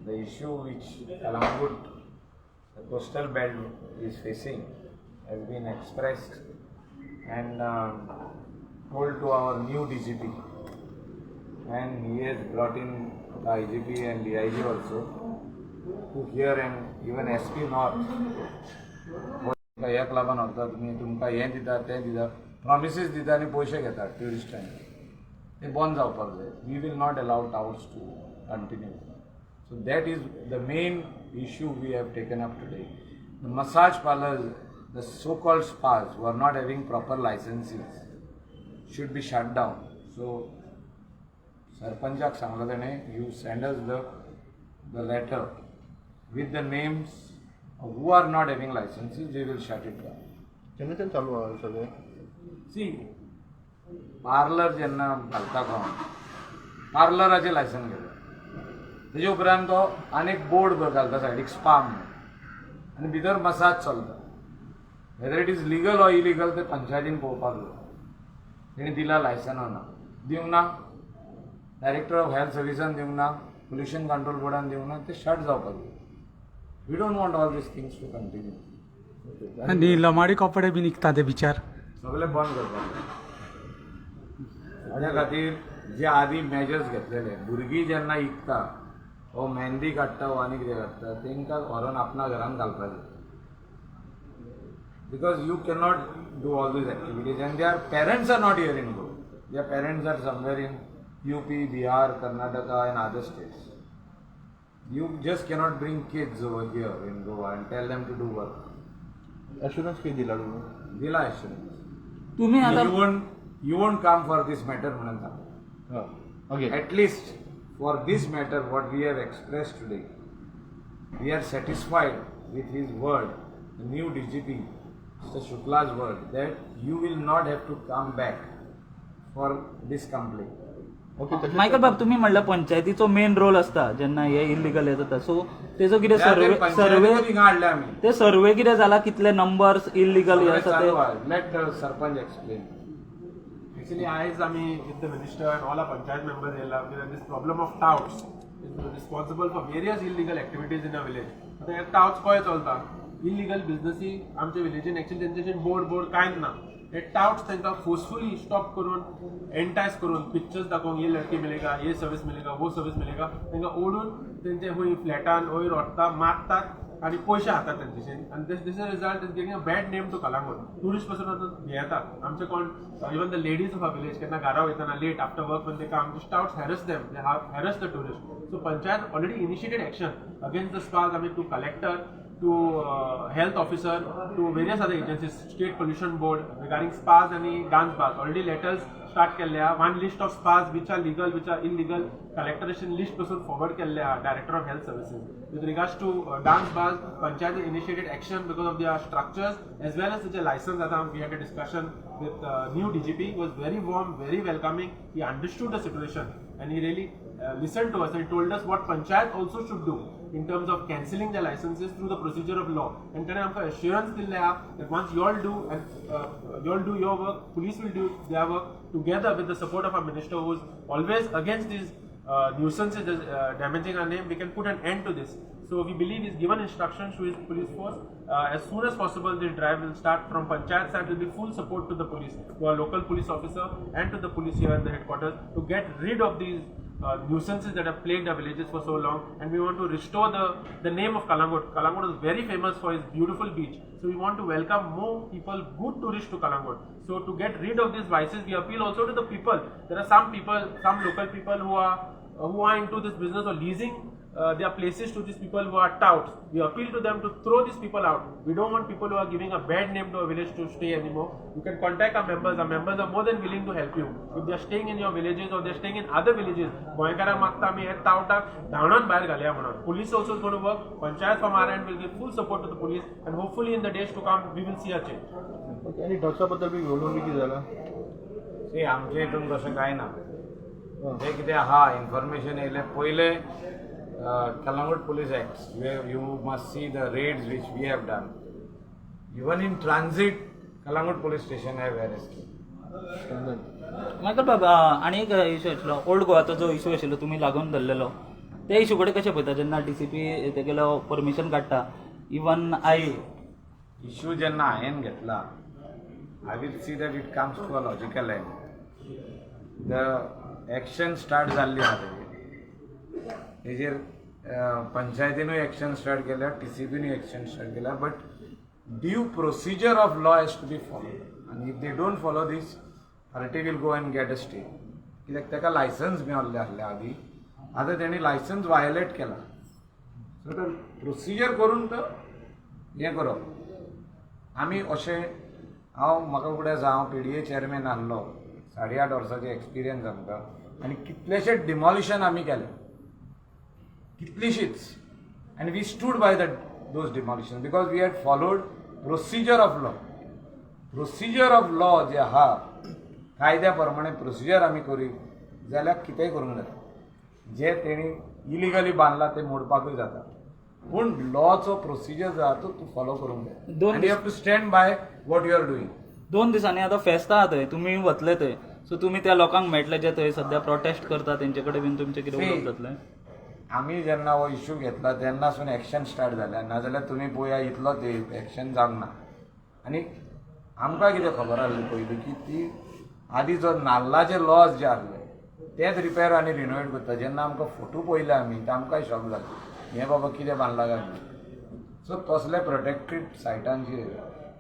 The issue which Calangute, the coastal belt, is facing has been expressed and told to our new DGP, and he has brought in the IGP and DIG also to hear, and even SP North. ह्या क्लबान व्हरता तुमी, तुमकां हें दिता, तें दिता, promises दिता आनी पयशे घेतात ट्युरिस्टांचे. ते बंद जावपाक जाय. We will not allow touts to continue. So that is the main issue we have taken up today. The massage parlours, the so called spas who are not having proper licenses should be shut down. So सरपंचाक सांगला तेणें, you send us the letter with the names who are not having licenses, we will shut it down. केन्नाच्यान चालू आहा सगळें? C, parlour जेन्ना घालता कोण, पार्लराचें license घेता. तेजे उपरांत तो आनीक बोर्ड घालता सायडीक स्पा म्हणून आनी भितर मसाज चलता. Whether it is legal or illegal, ते पंचायतीन पळोवपाक जाय. तेणी दिला लायसन ना, दिवंक ना, डायरेक्टर ऑफ हेल्थ सर्विसान दिवंक ना, पोल्युशन कंट्रोल बोर्डान दिवंक ना, ते शट जावपाक जाय. We don't want all these things to continue. आनी लमाडी कपडे बी विकता ते बिचार? सगळे बंद करपाक जाय. ताज्या खातीर जे आदी मेजर्स घेतलेले, भुरगीं जेन्ना इकता वो मेहंदी काडटा वो आनी कितें काडटा, तांकां व्हरोन आपणा घरान घालपाचें, because you cannot do all these activities and their parents are not here in Goa. Their parents are somewhere in UP, Bihar, Karnataka and other states. You just cannot bring kids over here in Goa and tell them to do work. Assurance कितें दिला तुमी? दिला assurance. तुम्ही आता You won't come for this matter म्हणून सांग. हां, okay. At least for this matter, what we have expressed today, we are satisfied with his word, the new DGP, Mr. Shukla's word, that you will not have to come back for this complaint. Okay, तशें. Michael बाब, तुम्ही म्हणलं पंचायतीचो main role असता जेन्ना हे illegal हे जाता, so तेजो कितें सर्वे सर्वे हिंगा हाडले आमी. ते सर्वे कितें जाला, कितले नंबर्स इलिगल हे आसा ते? Let the sarpanch explain. Actually, आयज आमी with the minister and all our panchayat members येयला कित्याक this problem of touts is responsible for various illegal activities in a village. आतां हे टाउट्स कशे चलता, इलिगल बिझनसी आमच्या विलेजीन, एक्चुअली तेंचे बोर्ड बोर्ड कांयच ना. हे टाउट्स तांकां फोर्सफुली स्टॉप करून, एंटायज करून, पिक्चर्स दाखोवन, ये लडकी मिलेगा, ये सर्वीस मिलेगा, वो सर्वीस मिलेगा, तांकां ओडून तेंचे खंय फ्लॅटान वयर व्हरता, मारतात आनी पयशे खातात तेंच्याशी. आनी this result is giving a bad name to Calangute. Tourist पासून आतां भियेतात आमचे कोण. Even the ladies of a village केन्ना घरा वयतना late after work, when they come, the touts harass them, they harass the tourist. So panchayat already initiated action against the spas. आमी to collector, to health officer, to various other agencies, state pollution board, regarding spas आनी dance bars already letters start केल्ले आहा. One list of spas which are legal, which are illegal, कलेक्टरेशन list पासून forward केल्ले आहा director of health services. With regards to dance bars, panchayat initiated action because of their structures as well as the license. आतां we had a discussion with new DGP, was very warm, very welcoming. He understood the situation and he really listened to us and told us what panchayat also should do in terms of cancelling the licenses through the procedure of law. And ताणें आमकां assurance दिल्लें आहा that once you all do and you all do your work, police will do their work together with the support of our minister, who is always against these nuisances damaging our name, we can put an end to this. So we believe he's given instructions to his police force. As soon as possible, this drive will start. From panchayat side will be full support to the police, to our local police officer and to the police here in the headquarters, to get rid of these nuisances that have plagued our villages for so long. And we want to restore the name of Calangute. Calangute is very famous for its beautiful beach. So we want to welcome more people, good tourists to Calangute. So to get rid of these vices, we appeal also to the people. There are some people, some local people who are into this business or leasing their places to these people who are touts. We appeal to them to throw these people out. We don't want people who are giving a bad name to a village to stay anymore. You can contact our members. Our members are more than willing to help you. If they are staying in your villages or they are staying in other villages, गोंयकारांक मागता आमी, हे टावटाक धांवडावन भायर घालया म्हणून. Police also is going to work. Panchayat from our end will give full support to the police and hopefully in the days to come we will see a change. Okay, आनी ड्रग्सा बद्दल बी उलोवन बी कितें जालां? सी, आमच्या हितून तशें कांय ना. ते कितें आहा, इन्फॉर्मेशन येयलें पयलें, Calangute Police Act, you must see the raids which we have done. Even in transit, Calangute Police Station have arrested. Michael बाब, आनी एक इशू आशिल्लो, ओल्ड गोवाचो जो इशू आशिल्लो, तुमी लागून धरलेलो. त्या इशू कडेन कशें पळयता जेन्ना डीसीपी तेगेलो परमिशन काडटा इवन I issue जेन्ना हांवें घेतला, I will see that it comes to a logical end. The action start जाल्ली आहा तेजी. तेजेर पंचायतीनूय एक्शन स्टार्ट केल्या, टीसीपीनूय एक्शन स्टार्ट केल्या, but due procedure of law has to be followed आनी if they don't follow this, RT will go and get a stay, कित्याक ताका licence मेळिल्लें आसलें आदी. आतां तेणी लायसन्स वायोलेट केला. सो तो प्रोसिजर करून तो हें करप. आमी अशें हांव म्हाका फुडें आसा, हांव पीडीए चेअरमॅन आहलो, 8.5 वर्सांचे एक्सपिरियन्स आमकां आनी कितलेशेच डिमॉलिशन आमी केले, कितलीशीच, आनी we stood by those demolition because we had followed procedure of law. Procedure of law जे आहा, कायद्या प्रमाणे प्रोसिजर आमी करीत जाल्यार कितेंय करूंक जाता. जे तेणी इलिगली बांदला ते मोडपाकूय जाता, पूण लॉचो प्रोसिजर जो आहा तो तूं फॉलो करूंक जाय दोन आनी you have to stand by what you are doing. 2 दिसांनी आतां फेस्त आहा थंय, तुमी वतले थंय, सो तुमी त्या लोकांक मेळटले जे थंय सद्या प्रोटेस्ट करता, तेंचे कडेन बीन तुमचें कितें उलोवप जातलें? आमी जेन्ना हो इशू घेतला तेन्नासून एक्शन स्टार्ट जालें, नाजाल्यार तुमी पळया इतलो तेंप एक्शन जावंक ना. आनी आमकां कितें खबर आहली पयलीं की ती आदी जो नाल्लाचे लॉज जे आहले तेच रिपेर आनी रिनोवेट करता. जेन्ना आमकां फोटो पळयले आमी ते आमकांय शॉक जालें, हें बाबा कितें बांदलां काय म्हणून. सो तसले प्रोटेक्टेड सायटांचेर,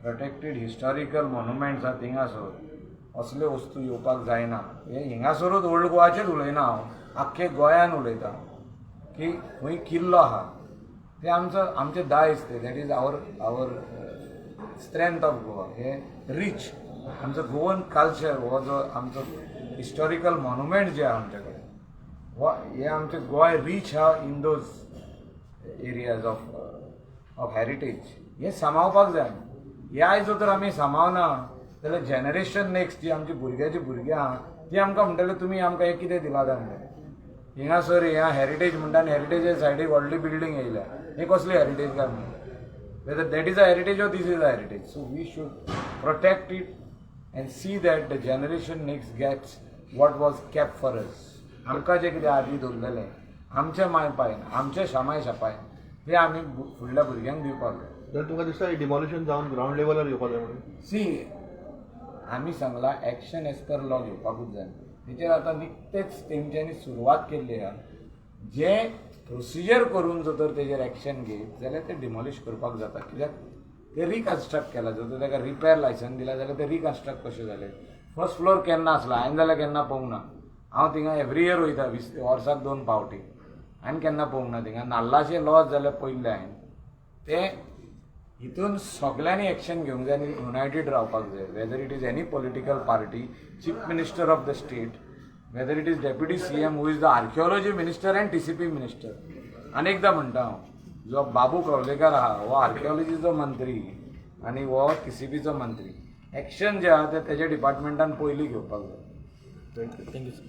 प्रोटेक्टेड हिस्टॉरिकल मोनुमेंट्स आहा थिंगासर असल्यो वस्तू येवपाक जायना. हें हिंगासरूच ओल्ड गोवाचेच उलयना हांव, आख्खे गोंयान उलयता की खंय किल्लो आहा ते आमचो आमचें दायज तें. That is our strength of Goa. हे रीच आमचो गोवन कल्चर, हो जो आमचो हिस्टॉरिकल मोनुमेंट जे आहा आमचे कडेन, हो हे आमचें गोंय रीच आहा in those areas of heritage. हें सांबाळपाक जाय. हे आयज जर आमी सांबाळना जाल्यार जनरेशन नेक्स्ट जी आमची भुरग्याची भुरगीं आहा ती आमकां म्हणटले, तुमी आमकां हें कितें दिलां काय म्हणून. हिंगासर ह्या हेरिटेज म्हणटा आनी हेरिटेजा सायडीक व्हडली बिल्डींग येयल्या, ही कसली हेरिटेज काय म्हणून. Whether that is a heritage or this is a heritage. So we should protect it and see that the generation next gets what was kept for us. आमकां जें कितें आदी दवरलेलें आमच्या माय पायन, आमच्या शामाय शापायन, तें आमी फुडल्या भुरग्यांक दिवपाक जाय. जाल्यार तुमकां दिसता डिमॉलिशन जावन ग्रावंड लेवलार येवपाक जाय म्हणून? सी, आमी सांगला, एक्शन एज पर लॉ घेवपाकूच जाय. तेचेर आतां निकतेच तेमच्यांनी सुरवात केल्ली आहा. जे प्रोसिजर करून जर तर तेजेर एक्शन घेत जाल्यार ते डिमॉलिश करपाक जाता, कित्याक ते रिकन्स्ट्रक्ट केला. जर तर ताका रिपेर लायसन दिला जाल्यार ते रिकन्स्ट्रक्ट कशें जालें? फर्स्ट फ्लोर केन्ना आसलो हांवें जाल्यार केन्ना पळोवंक ना. हांव थिंगा एवरी इयर वयता, 20 वर्साक 2 फावटी. हांवें केन्ना पळोवंक ना थिंगा नाल्लाचे लॉज जाल्यार पयल्ले हांवें ते. हितून सगल्यांनी एक्शन घेवंक जाय आनी युनायटेड रावपाक जाय, whether it is any political party, chief minister of the state, whether it is deputy CM who is the archaeology minister and TCP minister. अनेकदां म्हणटा हांव, जो बाबू कवलेकर आहा हो आर्किओलॉजीचो मंत्री आनी हो टीसीपीचो मंत्री. एक्शन जें आहा तें तेज्या डिपार्टमेंटान पयलीं घेवपाक जाय. Thank you. Thank you sir.